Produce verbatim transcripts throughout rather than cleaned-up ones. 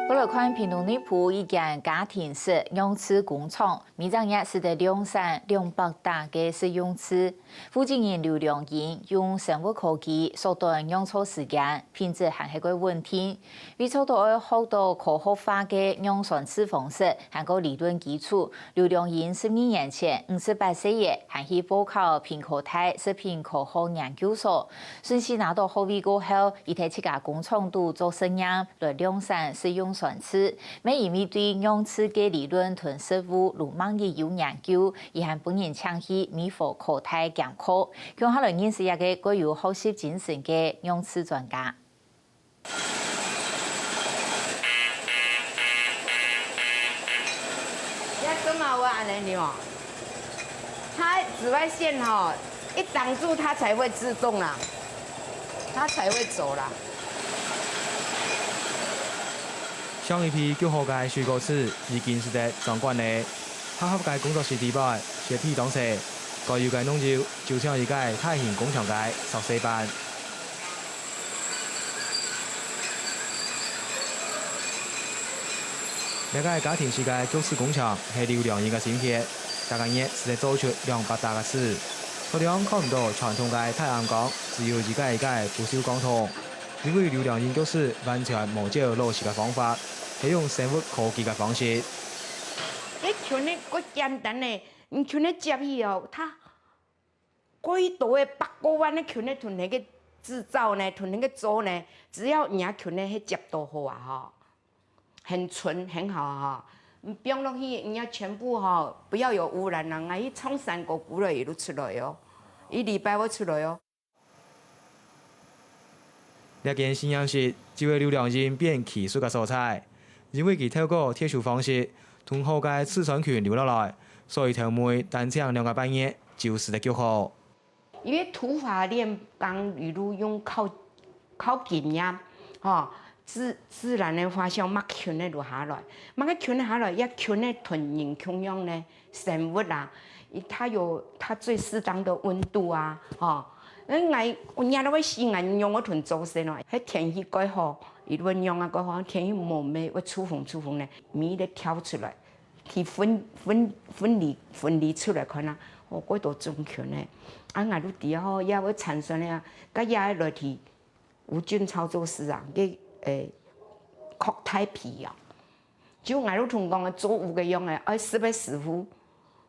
過來看屏東內埔一間家庭式養殖工廠，每隻月使得量產兩百打个食用飼。負責人劉良英用生物科技縮短養殖時間，品質還係較穩定。為做到愛學到科學化个養豚飼方式，還過理論基礎，劉良英十二年前五十八歲也還去報考屏科大食品科學研究所，順勢拿到學位過後，佢在自家工廠肚做實驗，來量產食用豚飼。乜因為對養殖个理論同實務路網有研究，佢還分人請去美國科大兼課，共下來認識這个較有學習精神个養殖專家。 你看這馬我按呢扭哦，它紫外線吼，一擋住它才會自動啦，它才會走啦。像一批焗好个水果子已經使得裝罐了，合合个工作室裡背，設備當齊，該有个農友就像一个大型工廠个小細班。 這个家庭式个畜飼工廠係劉良英个心血，逐个月使得做出兩百打个飼。大量看毋到傳統个大醃缸，只有一个一个不鏽鋼桶。因為劉良英畜飼完全無照老式个方法，係用生物科技个方式。這全个較簡單呢，你全个接去哦，它 幾多个百過萬个全个同那个製造呢，同那个做呢，只要人家全个係接到好啊吼，很純很好啊吼，你放落去，人家全部吼，不要有污染啊，人家去唱山歌鼓了，一路出來哦，一禮拜會出來哦。 這間實驗室就係劉良英變奇術个所在，因為佢透過特殊方式，同好个飼豚群留落來，所以頭尾單淨兩個半月就使得畜好。因為土法煉鋼，一路用靠，靠經驗，吼，自，自然个發酵，麼个全个留下來，麼个全个下來，也全个同人共樣呢， 生物啊，佢，它有它最適當的溫度啊，吼。嗯，𠊎，𠊎仰會死，𠊎仰會同做生哦，該天氣蓋好，佢會仰啊蓋好，天氣無咩，會出風出風呢，咪得跳出來，去分，分，分離，分離出來看啊，哦，蓋多種群呢。啊，𠊎都知啊，吼，也會產生了啊，該也來去 無菌操作室啊，个，誒，擴大培養。就𠊎都同講个做屋个樣个，愛十个師傅，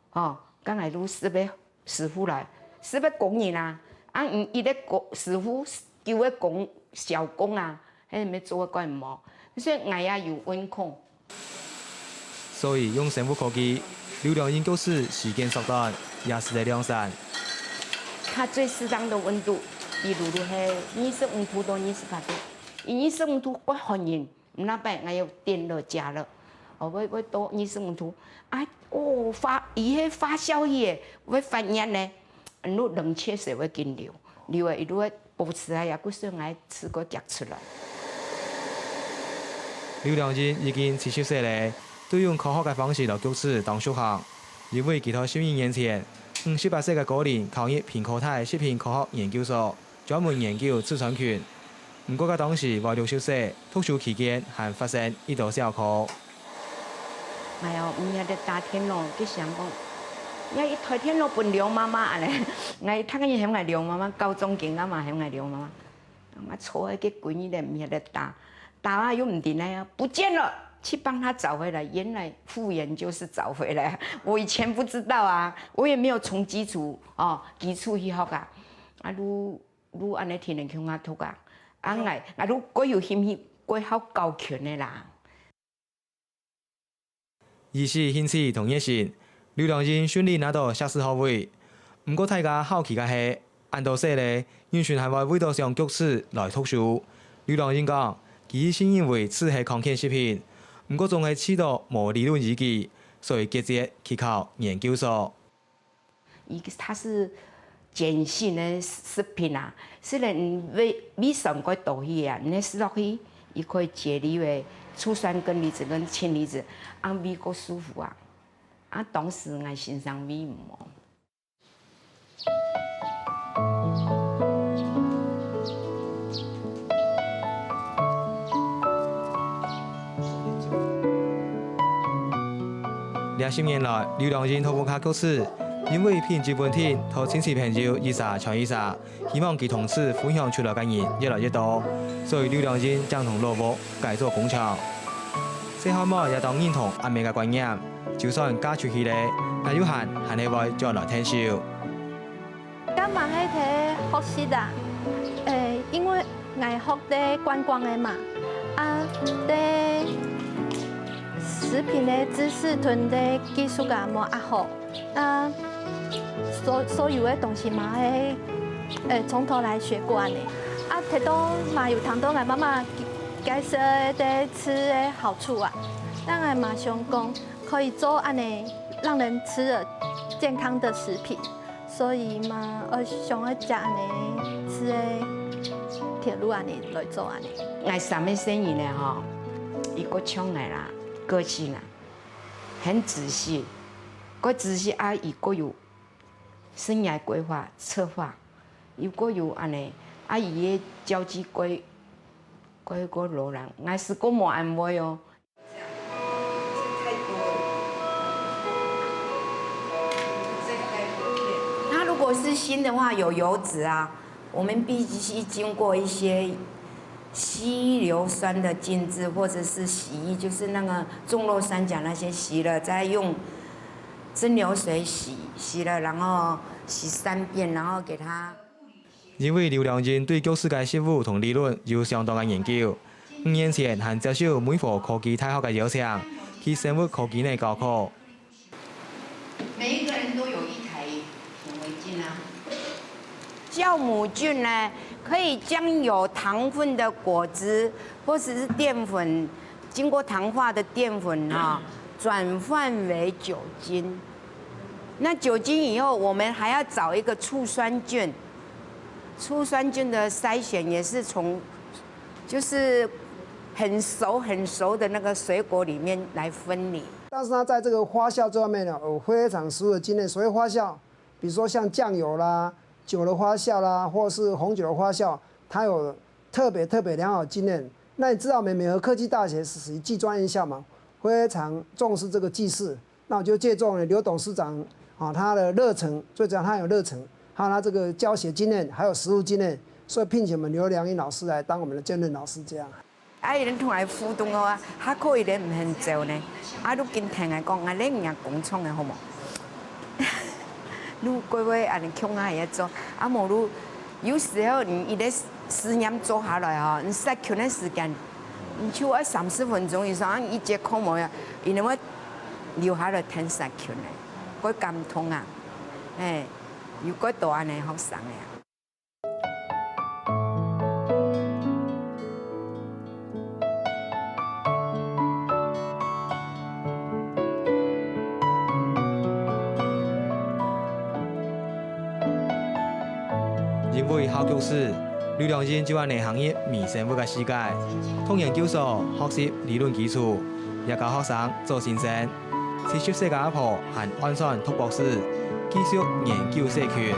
吼，該𠊎都十个師傅來，十个工人啊，啊，嗯，一个工，師傅，九个工，小工啊，該乜做个怪毋好，所以𠊎也有溫控。 所以用生物科技，劉良英畜飼時間縮短，也使得量產。它最適當的溫度，比如係二十五度到二十八度。佢二十五度會寒人，那擺𠊎有電熱加熱，哦，會，會到二十五度。啊，哦，發，佢係發酵去个，會發炎呢。 你冷卻水會緊流，流了一路會保持啊，也故所𠊎試過夾出來。劉良英已經七十歲了，對用科學个方式來畜飼當熟行，因為佢在十二年前，五十八歲个高齡考入屏科大食品科學研究所，專門研究飼豚群。毋過佢當時會六十歲，讀書期間還發生一道小科。 哎喲，毋曉得打電腦，佢想講，𠊎一台電腦分劉媽媽恁呢，𠊎，逐个人喊𠊎劉媽媽，高中間啊嘛喊𠊎劉媽媽。𠊎坐在該歸日仔毋曉得打，打啊又毋停來啊，不見了，去幫他找回來。原來復原就是找回來，我以前不知道啊，我也沒有從基礎哦基礎去學啊，啊，愈，愈恁呢天天共下讀啊，啊，𠊎，𠊎愈過有興趣，過好教群个啦。 一時興趣同熱心，劉良英順利拿到碩士學位。毋過大家好奇个係，恁多歲了，人脣還會為著想畜飼來讀書。劉良英講，佢一直認為飼係康健食品，毋過總係試著無理論依據，所以決志去考研究所。 佢，它是鹼性的食品啊，雖然你胃，胃酸過多去啊，你食落去，佢可以解離為醋酸根離子跟氫離子，啊，胃過舒服啊。啊，當時𠊎先生胃毋好。這十年來，劉良英在屋下教書，因為品質穩定，同親戚朋友一儕傳一儕，希望佢同時分享出來个人越來越多，所以劉良英正同老屋改做工廠。細漢妹也當認同阿姆个觀念，就算嫁出去了，𠊎有閒還係會轉來𢯭手。 該嘛係在學習啊，誒，因為𠊎學个觀光个嘛，啊，對食品个知識同个技術啊無恁好，啊，所所有个東西嘛係，誒，從頭來學過恁呢。啊，頭到嘛有聽到𠊎媽媽介紹个對吃个好處啊，該𠊎嘛想講可以做恁呢，讓人吃了健康的食品。 所以嘛，𠊎想愛將恁呢，係个鐵路恁呢來做恁呢。𠊎三个細人仔吼，佢各像𠊎啦，個性啊，很仔細，過仔細啊，佢各有生涯規劃、策劃，又各有恁呢，啊，佢个交際過過過老人，𠊎試過無恁會哦。 它如果是新的話，有油脂啊，我們必須經過一些稀硫酸的浸漬，或者是洗衣，就是那個重鈉酸鉀那些洗了，再用蒸餾水洗，洗了然後洗三遍，然後給它 因為劉良英對各式个食物同理論有相當个研究，五年前還接受美國科技大學个邀請，去生物科技內教課。每一個人都有一台顯微鏡啊。酵母菌呢，可以將有糖分的果汁或者是澱粉，經過糖化的澱粉哈，轉換為酒精。 那酒精以後，我們還要找一個醋酸菌，醋酸菌的篩選也是從，就是很熟很熟的那個水果裡面來分離。但是它在這個發酵這方面呢，有非常深入的經驗。所謂發酵，比如說像醬油啦、酒的發酵啦，或是紅酒的發酵，它有特別特別良好的經驗。那你知道我們美和科技大學是屬於技專院校嗎？非常重視這個技術。 那我就借重了劉董事長啊，他的熱忱，最主要他有熱忱，還有他這個教學經驗，還有實務經驗，所以聘請我們劉良英老師來當我們的兼任老師這樣。啊，佢等同𠊎互動哦，啊，下課佢等毋肯走呢，啊，就緊聽𠊎講，𠊎等若工廠个好無？你過會恁呢共下來做，啊，無就有時候你一個實驗做下來吼，你殺菌个時間，你就愛三十分鐘以上，啊，一節課無呀，佢等會 留下來聽殺菌个，蓋感動啊！嘿，有蓋多恁呢學生个啊。因為好奇心，劉良英就恁呢行入微生物个世界，讀研究所學習理論基礎，也教學生做先生。 七十歲个阿婆還按算讀博士，繼續研究細菌。